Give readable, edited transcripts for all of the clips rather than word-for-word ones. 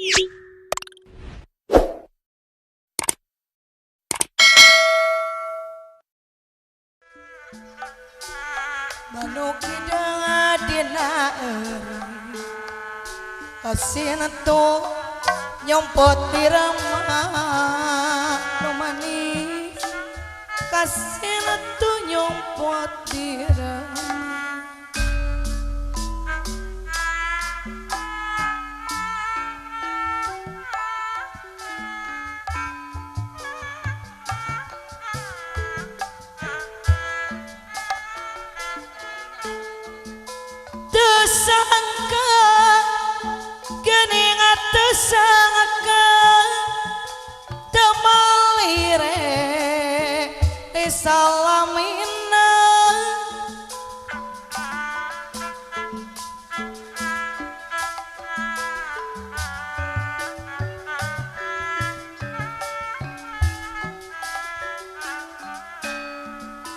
Manuk hideung dina eureun kasin tu nyompot direma nu manis kasin tu nyompot direma sangka gening tesangka temalire salamina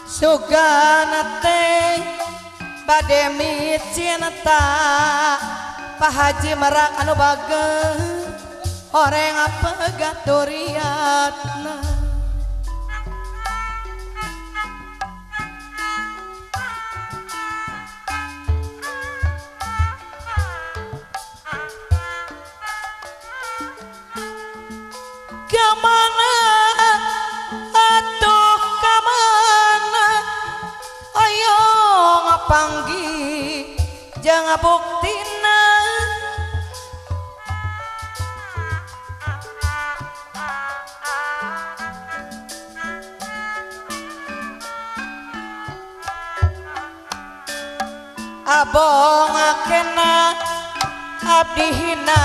sugana teh bade micinta Pak Haji Merak anu bageur oreng pegaturiatna kamana atuh kamana ayo ngapanggi jangan buktina abong akena abdi hina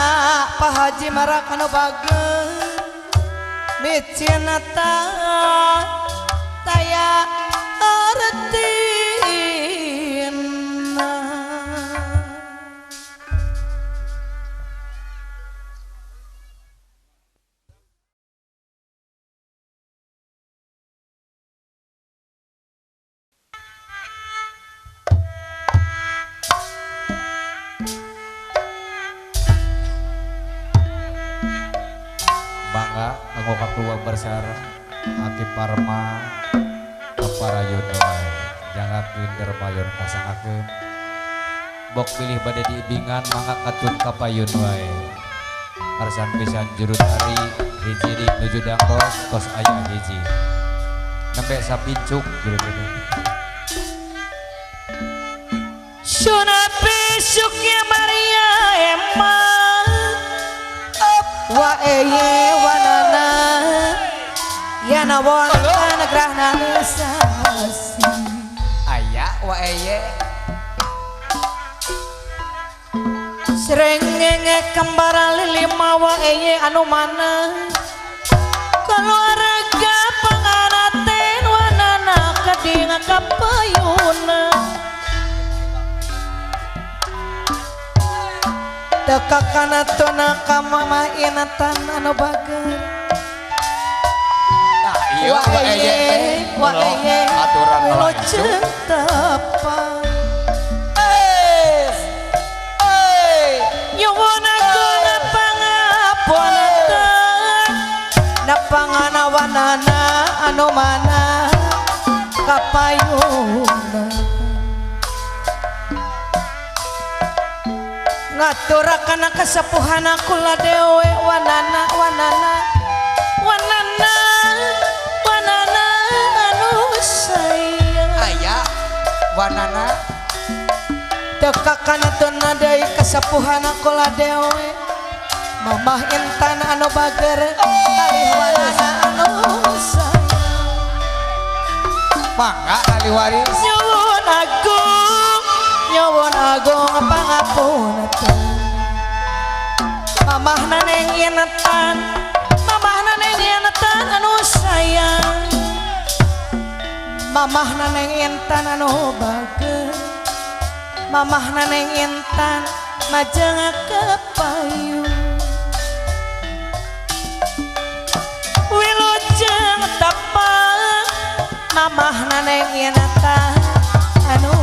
Pak Haji Merak anu bageur micina taya artina. Bangga kanggo kakeluarga besar Aki Parma kaparayon wae jangakeun dermayon pasangakeun bok pilih bade diibingan mangga katut kapayun wae karsan pisan juru tari hiji di nuju dangdos tos aya hiji nembe sapincuk juru tari Suna besoknya Maria Emma wa eye wanana yana wonten grahna sasi aya wa eye srengenge kembara lima wa eye anu mana keluarga panganaten wanana kadinga kapayuna teka kana tona ka mama inatan anu bager tah ieu wa eye wa eye aturan wilujeng tepang nyuwun agung pangapunten napangana wanana anu mana kapayuna ngaturakan kasepuhan kula dewe wanana wanana wanana wanana anu sayang aya wanana teka kana teu deui kasepuhan kula dewe mamah intan anu bager kalih wanana anu sayang mangga ahli waris nyuwun agung nyuwun agung pangapunten mamahna neng intan mamahna neng intan anu sayang mamahna neng intan anu bager mamahna neng intan majeng kepayun wilujeng tepang mamahna neng intan anu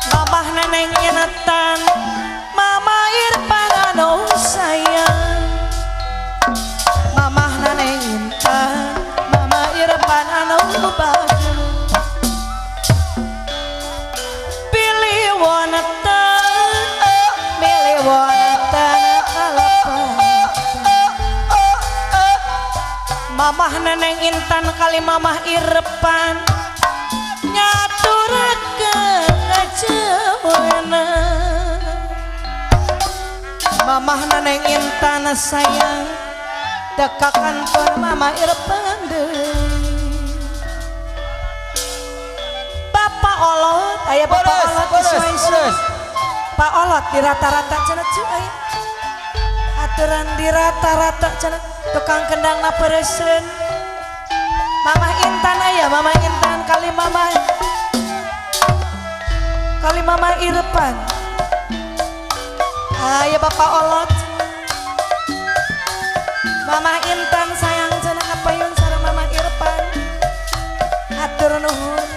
mamahna neng intan mama Mamah Neneng Intan kali Mamah Irpan ngaturakeun ngajeuweuna. Mamah Neneng Intan sayang teka kantor Mama Irpan deui. Bapak Olot aya Bapak Olot disuai-suai. Pak Olot di rata-rata cenah cu aya. Aturan di rata-rata cenah tukang kendangna peureuseun. Mamah Intan aya, Mamah Intan kali Mamah Irpan. Aya Bapak Olot. Mamah Intan sayang cenah kapayun sareng Mamah Irpan. Hatur nuhun.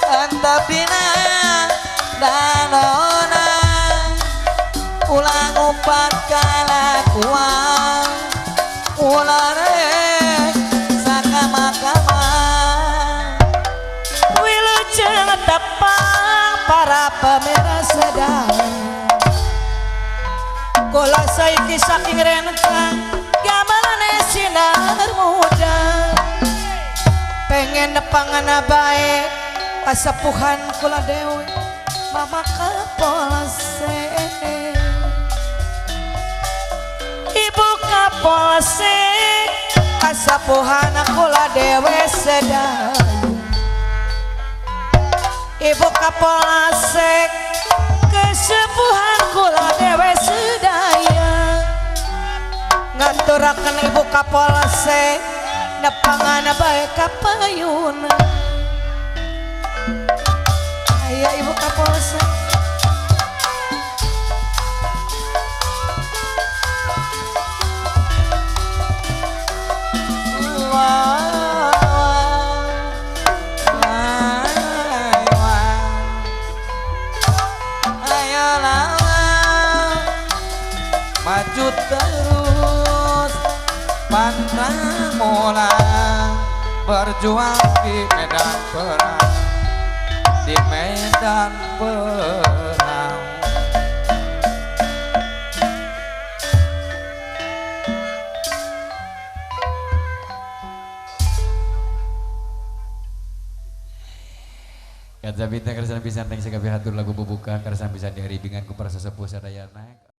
Antapina danona ulang upat kalakuan ulah rek sakama-kama wilujeng tepang para pemirsa sedaya kula saiki saking rencang gamelane sinar muda pengen nepangan bae kasepuhan kula dewe Mama Kapolsek Ibu Kapolsek kasepuhan kula dewe sedaya Ibu Kapolsek kesepuhan kula dewe sedaya ngaturaken Ibu Kapolsek nepangan bae kapayuna. Aya Ibu Kapolsek. Maju terus pantang mula berjuang di medan perang, di medan perang. Kaca bintang kersan pisan teng sakabeh hatur lagu bubuka kersan pisan diharibingan ku para sesepuh sadayana.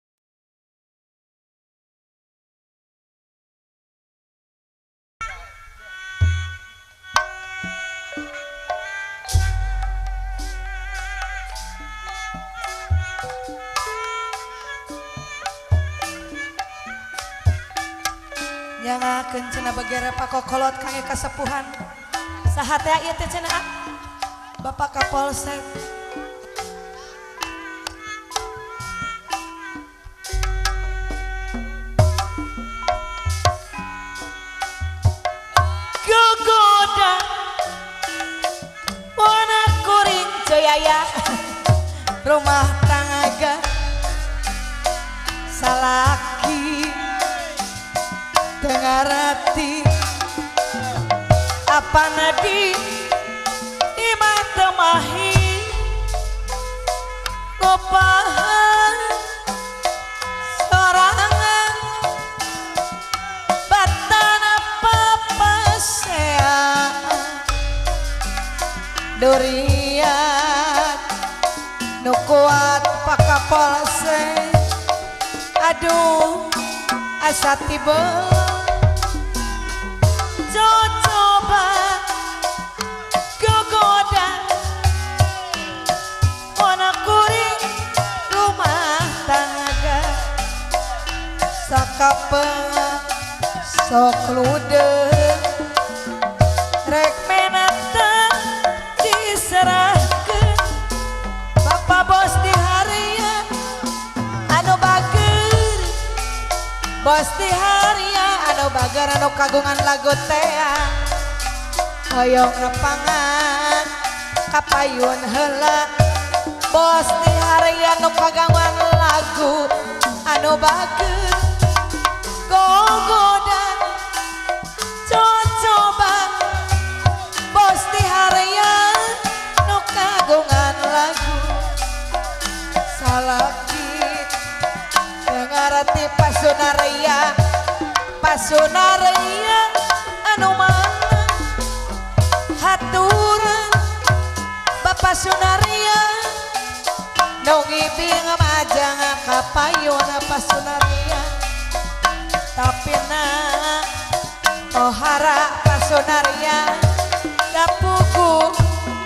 Nyangakeun cenah bagere pakokolot kangge kasepuhan. Saha teh ieu teh cenah? Bapak Kapolsek. Gogoda wana kuring jaya rumah tangga salaki tengarati apa nadi imah temahi ngopahan sorangan batana papasea durian nu kuat pakapolsek aduh asa tiba coba gogoda wana kuring rumah tangga sakapeung sok ludeung rek menata diserahkeun Bapak bos di haria anu bager bos di haria anu bager anu kagungan lagu tea hoyong nepangan kapayun heula bos di haria anu kagungan lagu anu bager gogoda cocoba bos di haria Pasunaria Pasunaria anu mana haturan Bapak Sunaria nu ngibing majang ka payun Pasunaria tapi na ohara Pasunaria dapuku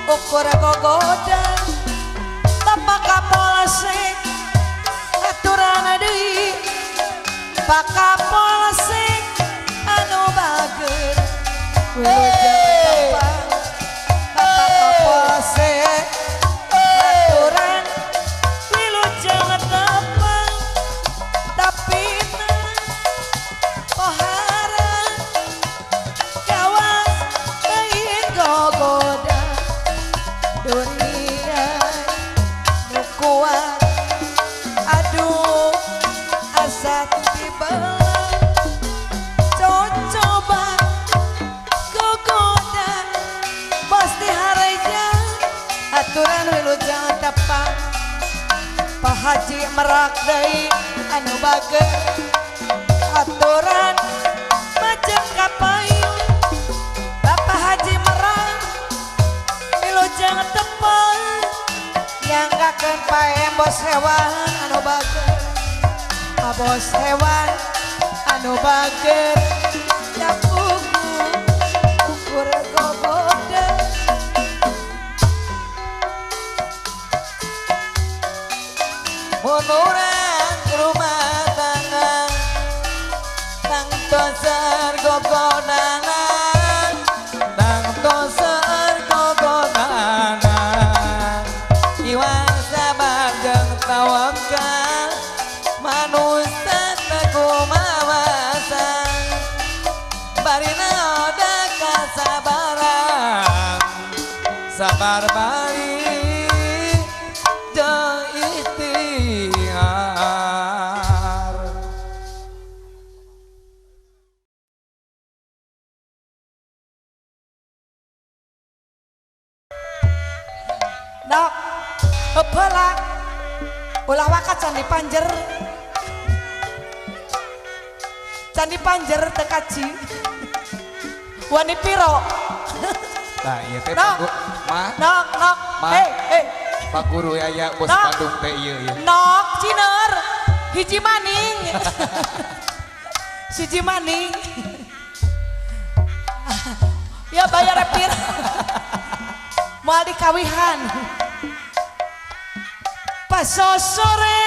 ukur gogoda Bapak Kapolsek aturan deui Pak Kapolsek anu bager wilujeng tepang Bapak Kapolsek aturan wilujeng tepang tapi na pohara kawas teuing gogoda dunia nu kuat aduh asa dibelah cocoba gogoda pasti hareja aturan wilujeng tepang Pak Haji Merak deui anu bager aturan majeng ka payun Bapak Haji Merak wilujeng tepang nyanggakeun pae bos hewan anu bager bos hewan anu bager dapuku ukur gogoda mun urang rumah tangga tangto seur gogodana tangto seur gogodana iwang sabar jeung tawakal manusia teu barina oda kasabaran sabar bari jeung ikhtiar. Nok heula ulah waka candi panjer candi panjer teu kaji wani piro. Nah ieu teh Nok ma nok nok ma hei hei Pak Guru aya bos Bandung teh ieu ieu. Nok ciner hiji maning siji maning ya bayar piro moal dikawihan pas sore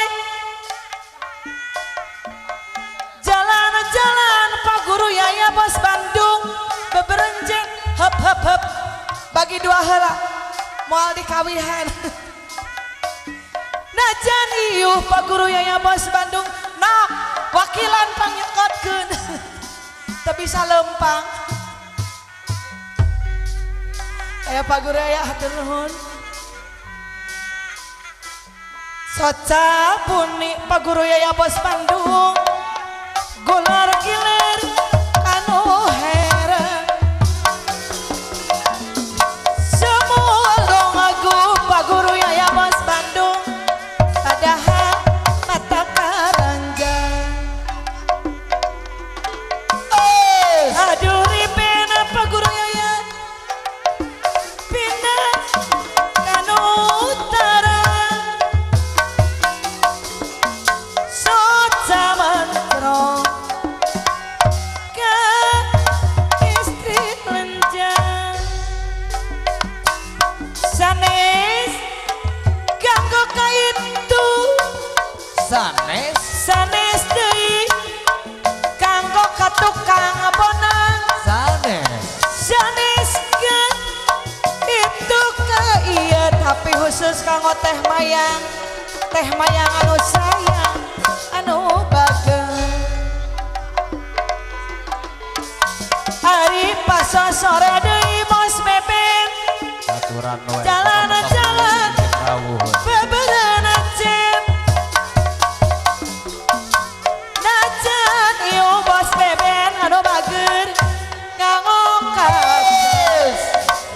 jalan-jalan Pak Guru Yaya bos Bandung beberenjeng hep hep hep bagi dua heula moal dikawihan najan iuh Pak Guru Yaya bos Bandung nok wakilan pangnyekotkeun teu bisa lempang aya Pak Guru Yaya hatur nuhun soca puni Pak Guru Yaya bos Bandung gular gilir anu heran semua ngagu Pak Guru Yaya bos Bandung padahal mata karanjang aduh ribena Pak Guru Yaya pindah kanu utara soca mantro sanes ganggu kaitu sanes sanes deui kanggo ka tukang bonang sanes sanes kan itu ka ieu tapi khusus kanggo teh mayang anu sayang anu bageur ari pas sore deui bos beben jalan-jalan beberenan cem najan ieu bos beben anu bager ngangongkas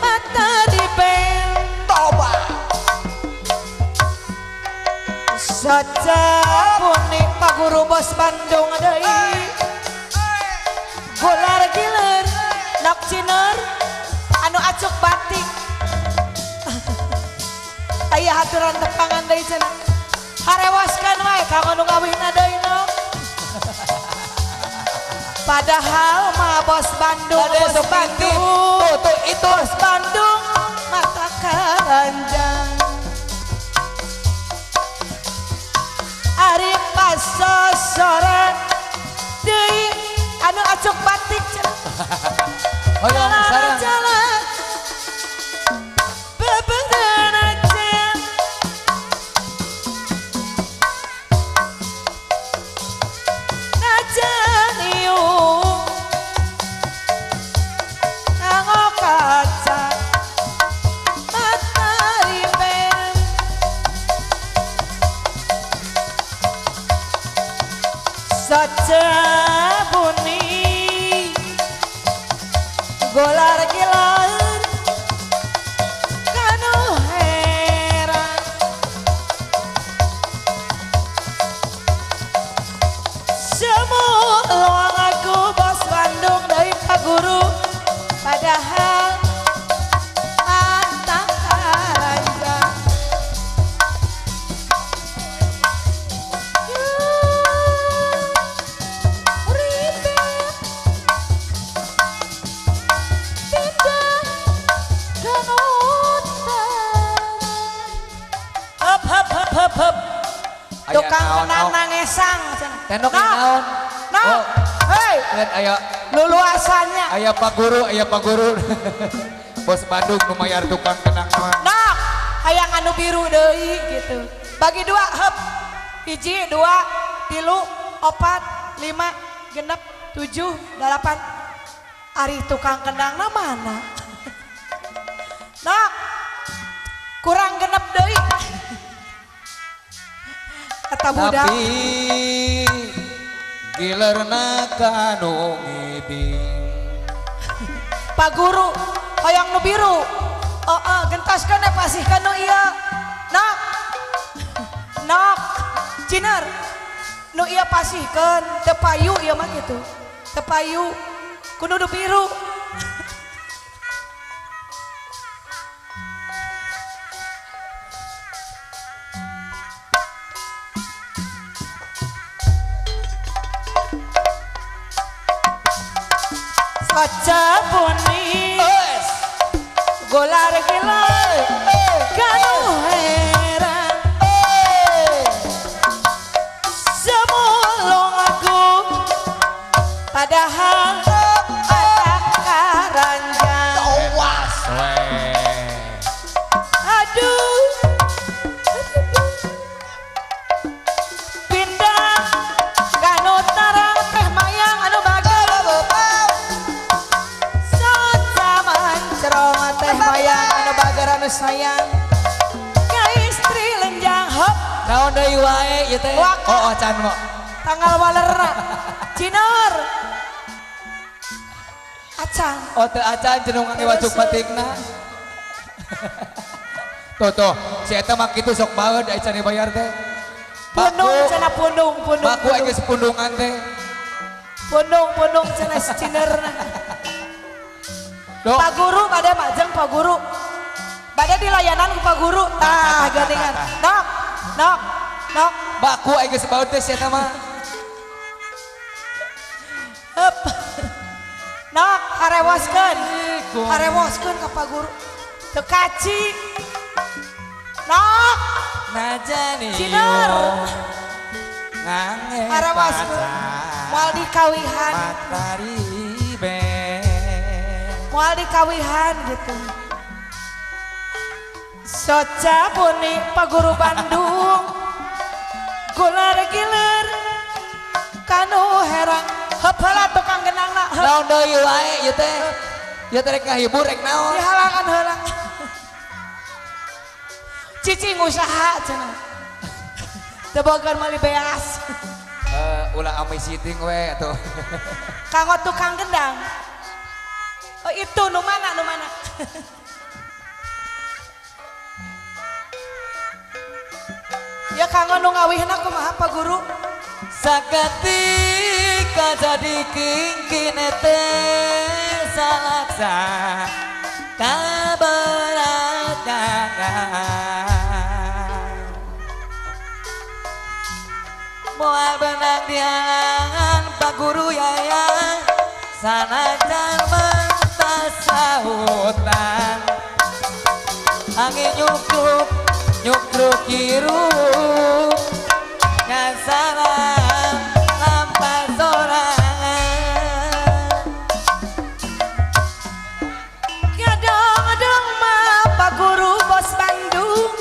mata dipen toba saja puni Pak Guru bos Bandung deui. Golar gilir nok ciner anu acuk batik. Aya haturan tepangan deui cenah. Harewaskeun wae kanggo nu ngawihna deui nok. Padahal mah bos Bandung, bos Bandung, tuh itu bos Bandung mata karanjang. Ari pasosore deui anu acuk batik cenah. Hoyong sareng jalan bebeungeun acen. Najan iung nganggo kaca mata riben. Saja buni golar gilar kanu heran. Semua luang aku bos Bandung dari Pak Guru, padahal mata karanjang. Ribet pindah ke utara. Hop hop hop hop hop. Tukang kenang nangesang cenah. Tenok naon? Nok. Hei, lihat aya luluasannya. Aya Pak Guru, aya Pak Guru. Bos Bandung nu mayar tukang kenang mah. Nok, hayang anu biru deui gitu. Bagi dua, hep. 1, 2, 3, 4, 5, 6, 7, 8. Ari tukang kendangna mana? Nok, kurang genep deui. Kata budak. Tapi gilerna kanu ngibing. Pak Guru hoyong nu biru. Oh, oh gentoskeun we pasihkeun nu ieu. Nok. Nok. Ciner. Nu ieu pasihkeun teu payu ieu mah kitu. Teu payu kudu nu biru. Saja buni golar gilar kanu heran. Semulung aku padahal mata karanjang. Aduh, pindah kanu tarang teh mayang anu bager. Teh mayang anu bager anu sayang ka istri lenjang hop. Naon deui wae ieu teh? Oh, oh can mo. Tanggal walerna. Ciner. Acan. Oh teu acan cenung ngangge wacuk batikna. Tuh tuh, si eta mah kitu sok baeud ai can dibayar teh. Pundung cenah pundung, pundung. Baku ai geus pundungan teh. Pundung pundung cenah si cinerna. Pak Guru bade majeng Pak Guru. Bade dilayanan ku Pak Guru. Tah geuningan. Nok, nok, nok. Baku ai geus baeud teh si eta mah. Heup. Nok harewoskeun. Harewoskeun ka Pak Guru. Teu kaci. Nok. Najani. Ciner. Ngange harewoskeun. Moal dikawihan. Moal dikawihan gitu. Soca buni Pak Guru Bandung gular gilir kanu herang. Heup heula tukang genangna. Naon deui wae ieu teh? Ieu teh rek ngahibur rek naon? Dihalangan heula. Cicing usaha cenah. Teu boga meuli beas. Ulah amai siting we atuh. Kanggo tukang gendang. Oh itu nu mana nu mana. Ya kanggo nu ngawihna kumaha Pak Guru? Saketika jadi kingkine teh salaksa kaberadaan. Moal benang dihalangan Pak Guru Yayang sanajan mentas lautan. Angin nyukruk nyukruk hirup nyasaran lampas sorangan. Kadang-dong mah Pak Guru Bos Bandung,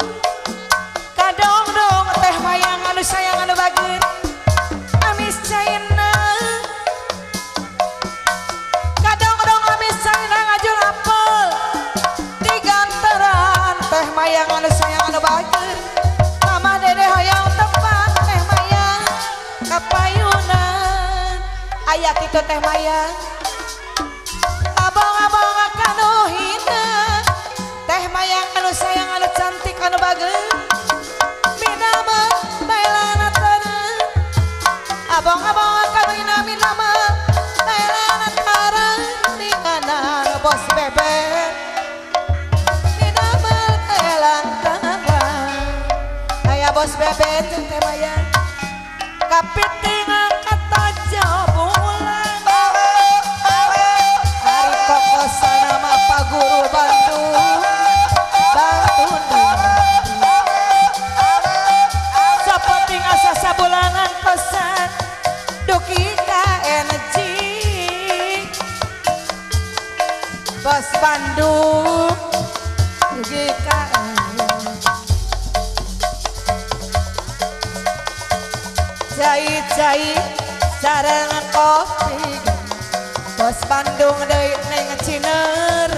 kadang-dong teh mayang anu sayang anu bager amis caina. Kadang-dong amis caina ngajul apel digantaran teh mayang anu sayang anu bager. Mama dede hayang tepang teh mayang kapayunan aya kitu teh mayang. Abang-abang anu hina teh mayang anu sayang anu cantik anu bager minama bailana tara. Abang-abang anu hina minama bailana tara ningana bos bebek minama bailana tara. Aya bos bebek jeung teh mayang kapiting kata bulan. Ari kokosana mah Pak Guru Bandung Bandung. Sapeting asa sabulanan pesan duki ka energi Bos Bandung duki ka cai-cai sareng kopi Bos Bandung deui neng Ciner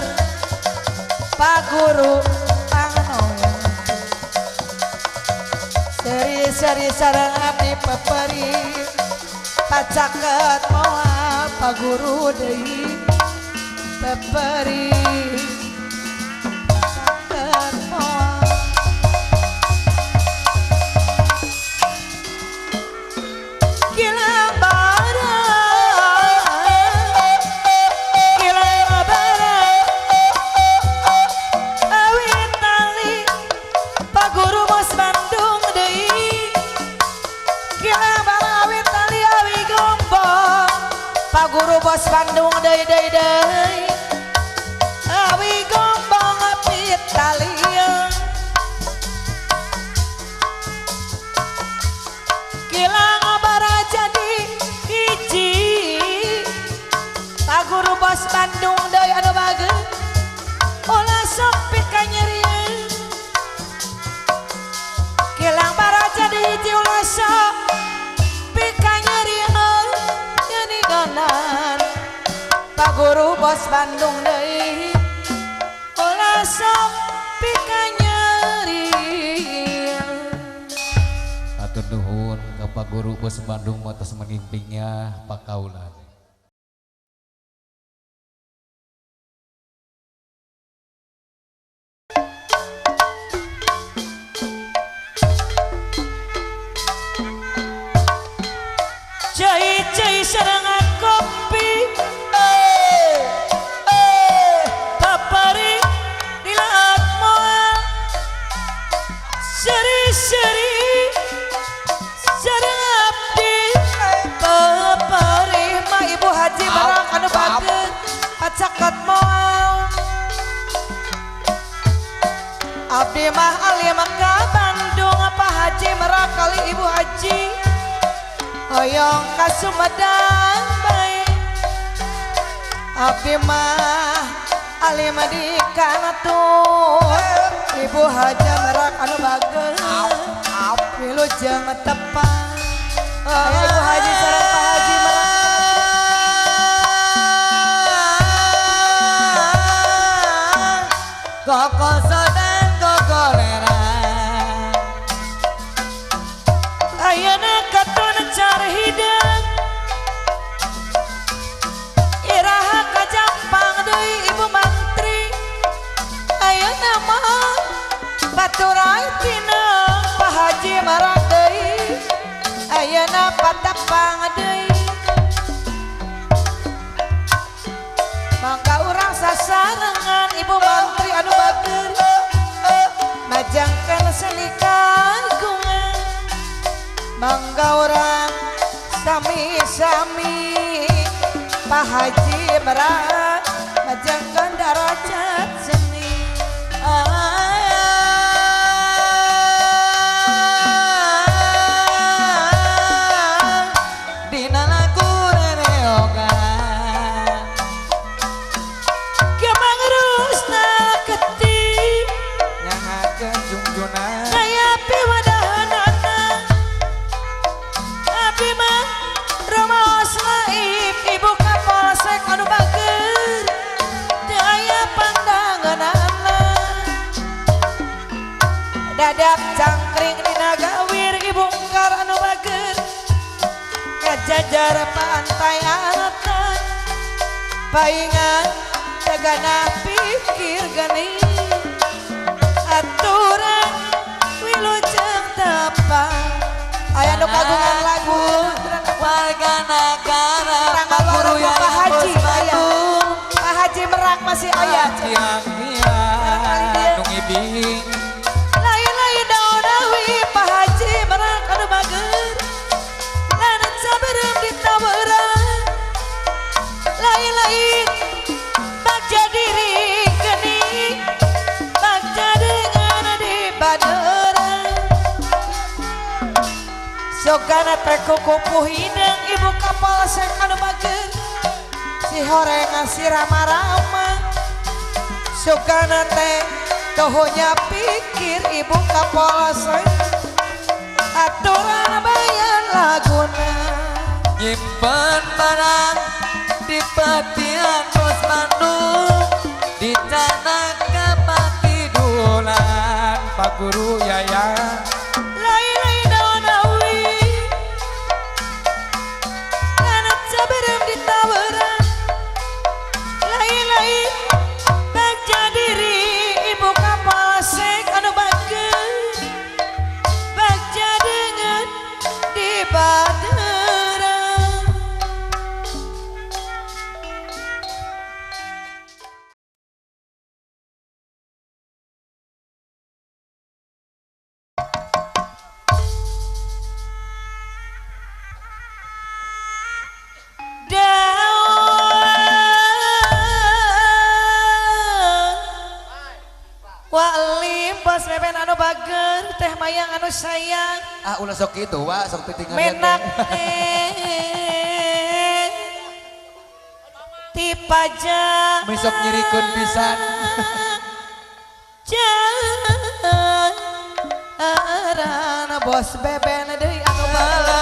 Pak Guru Pangnoel seri-seri sareng abdi peperi pacaket moal Pak Guru deui peperi pacaket moal. Kilang bara, kilang bara, awit tali Pak Guru Bos Bandung deui. Kilang bara awit tali awi gombong Pak Guru Bos Bandung deui deui deui. Awi gombong awit tali. Kilang bara jadi hiji Pak Guru Bos Bandung deui anu bager ulah sok pikanyerieun. Kilang bara jadi hiji ulah sok pikanyerieun geuninganan Pak Guru Bos Bandung deui ulah sok pikanyerieun. Hatur nuhun ka Pak Guru Bos Bandung atas mengimpingnya Pak Kaulan. Cai-cai sareng kopi papari dilaat moal seri-seri sareng abdi papari mah Ibu Haji barang anu bager pacaket moal. Abdi mah alim ka Bandung Pak Haji merak kali Ibu Haji hoyong ka Sumedang bae. Abdi mah alim di kanatun Ibu Haji merak anu bager wilujeng tepang. Aya Ibu Haji sareng Pak Haji merak. Kokosodan kokoleran ayeuna katon car hideung iraha kajampang deui Ibu Mantri. Ayeuna mah baturan tina Pak Haji marang deui. Ayeuna patap Mangga urang sami-sami Pak Haji Merak majengkeun darajat seni. Dina lagu rereogan Gemangrusna ketip nyangakeun jungjunan kaya piwadahanana abi mah rumaos laib ibu kapolsek anu bager teu aya pandanganana dadap cangkring dina gawir ibu engkar anu bager ngajajar pantai alatan paingan dagana pikir geni aturan wilujeng tepang aya nu kagungan lagu warga nagara Tanggal Guru Pak Yayan Haji Bos aya. Bandung Pak Haji Merak masih aya. Tiang-tiang nu ngibing Lain-lain daun awi Pak Haji Merak anu bager lanan saberem ditaweran lain-lain bagja diri geni bagja dengan di baderan sogana teh kukupuh hideung ibu kapolsek anu bager si horengan si rama-rama sogana teh tohonya pikir ibu kapolsek aturan bayan laguna nyimpen barang di petian Bos Bandung di tanah kapakidulan Pak Guru Yayan lain-lain daun awi lanat saberem ditaweran lain-lain bagja diri ibu kapolsek anu bager bagja dengan di baderan. Wali bos beben anu bager teh mayang anu sayang ah ulah sok kitu wa sok titingan menak teh ti pajak besok nyirikeun pisan jaran bos beben deui anu bager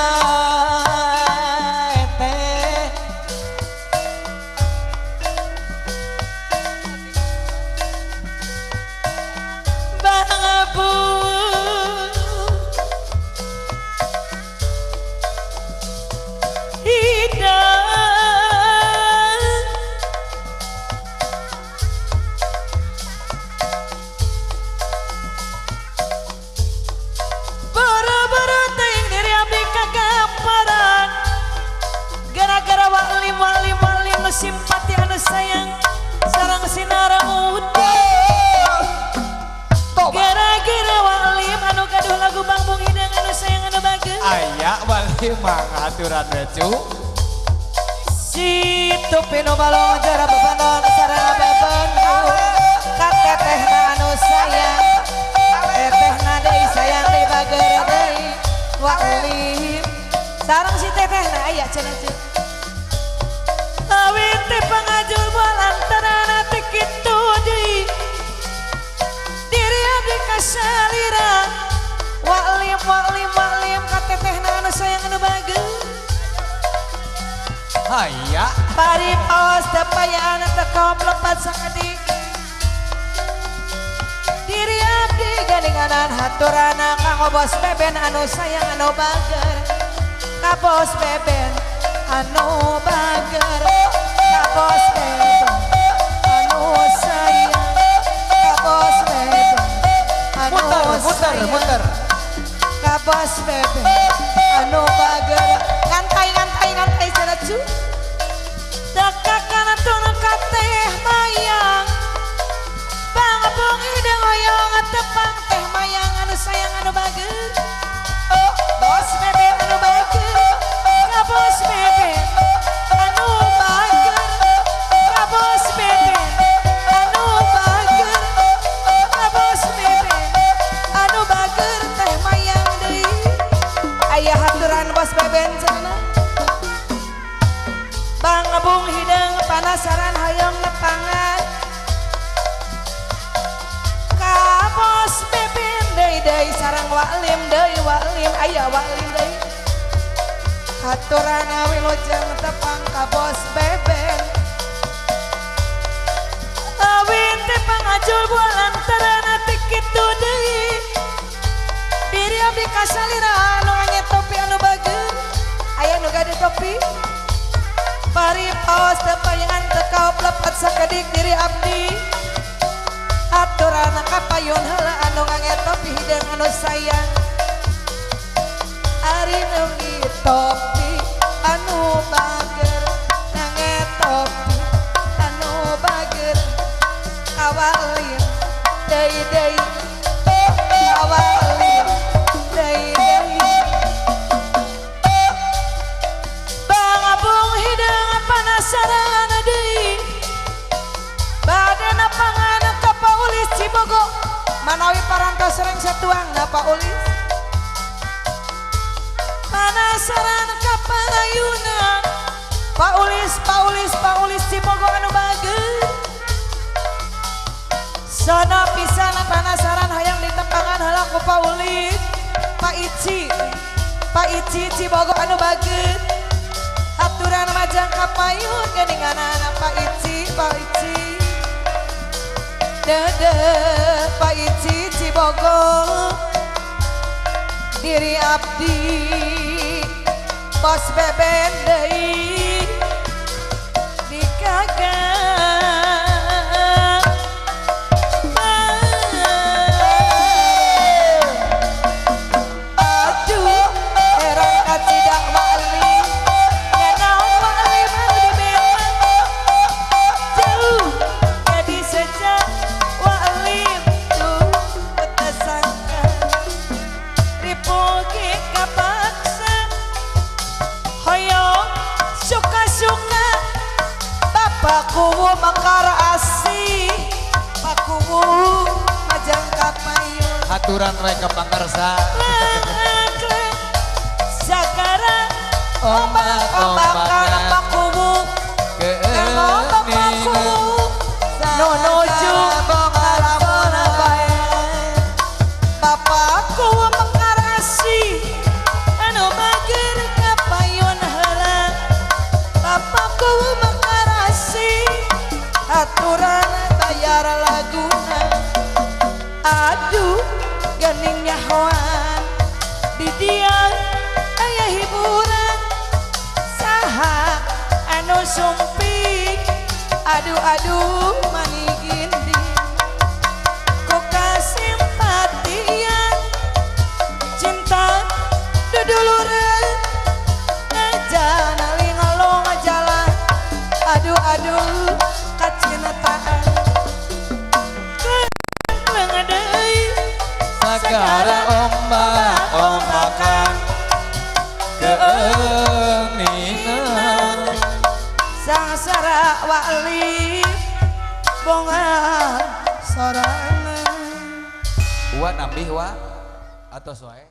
teh Bangabu hidang boro-boro teuing diri abdi kagamparan gara-gara walim walim walim nu simpati anu sayang sareng sinara muda gara-gara walim anu gaduh lagu bangbung hideung anu sayang anu bager aya wali mang aturan becu si tupino balong jara bebanon sareng babandu ka tetehna anu sayang tetehna deui sayang deui bager deui walim sareng si tetehna aya cenah ceuk awit teh pangajul moal antarana teh kitu deui diri abdi kasalira walim walim walim ka tetehna anu sayang anu bager aya pari paos teu payaan teu komplepat sakedik diri abdi ganinganan haturana kanggo bos beben anu sayang anu bager ka bos beben anu bager ka bos beben anu sayang ka bos beben anu muter muter sayang muter ka bos beben anu bager ngantai ngantai ngantai cenah cu Dekakan tun ka teh mayang Bangabung hideung hoyong tepang teh mayang anu sayang anu bager. Bos Beben anu bager ka Bos Beben anu bager ka Bos Beben anu bager ka Bos Beben anu bager teh mayang deui. Aya haturan Bos Beben cenah. Bangabung hideung panasaran hoyong nepangan ka Bos Beben deui deui sareng Walim deui Walim aya Walim deui. Haturan wilujeng tepang ka Bos Beben. Awin teh pangajul bulan teu kitu deui. Diri abdi kasalira anu ngangge topi anu bager. Aya nu gaduh topi. Bari paos teu payangan teu kaop lepat sakedik diri abdi. Aturan kapayun heula anu ngangge topi hideung anu sayang. Ari nu topi anu bager ngangge topi anu bager kawalim deui deui kawalim deui deui. Bangabung hideung panasaran deui bade nepangan ka Paulis Cibogo manawi parantos rengse tuangna Paulis. Panasaran ka payunan Paulis Paulis Paulis Cibogo anu bager. Sono pisan panasaran hayang ditepangan heula ku Paulis. Pak Ici Pak Ici Cibogo anu bager. Aturan majang ka payun geuninganana Pak Ici Pak Ici dede Pak Ici Cibogo diri abdi Bos Beben deui dikagang. Aduh erang kacidak Walim nya naon Walim anu dibeman jauh jadi sejak Walim tuh tersangka ripuki kapaksa hoyong suka-suka bapakku mekar asih pakuwu majang kapayun. Haturan we ka Pangarsa. Sagara ombak-ombakan pakuwu kanggo bapakku nuju ngalamun bae bapakku mekar asih anu bager kapayun heula bapakku mekar asih aturan bayar laguna. Aduh gening nyahoan di dia aya hiburan saha anu sumping aduh aduh mani gindi ku kasimpatian cinta dudulureun ngajana lingalong jalan aduh aduh kacintaan kleng deui Sagara ombak-ombakan keuningan sangsara Walim bonga sorana. Wa nambih wa atos wae.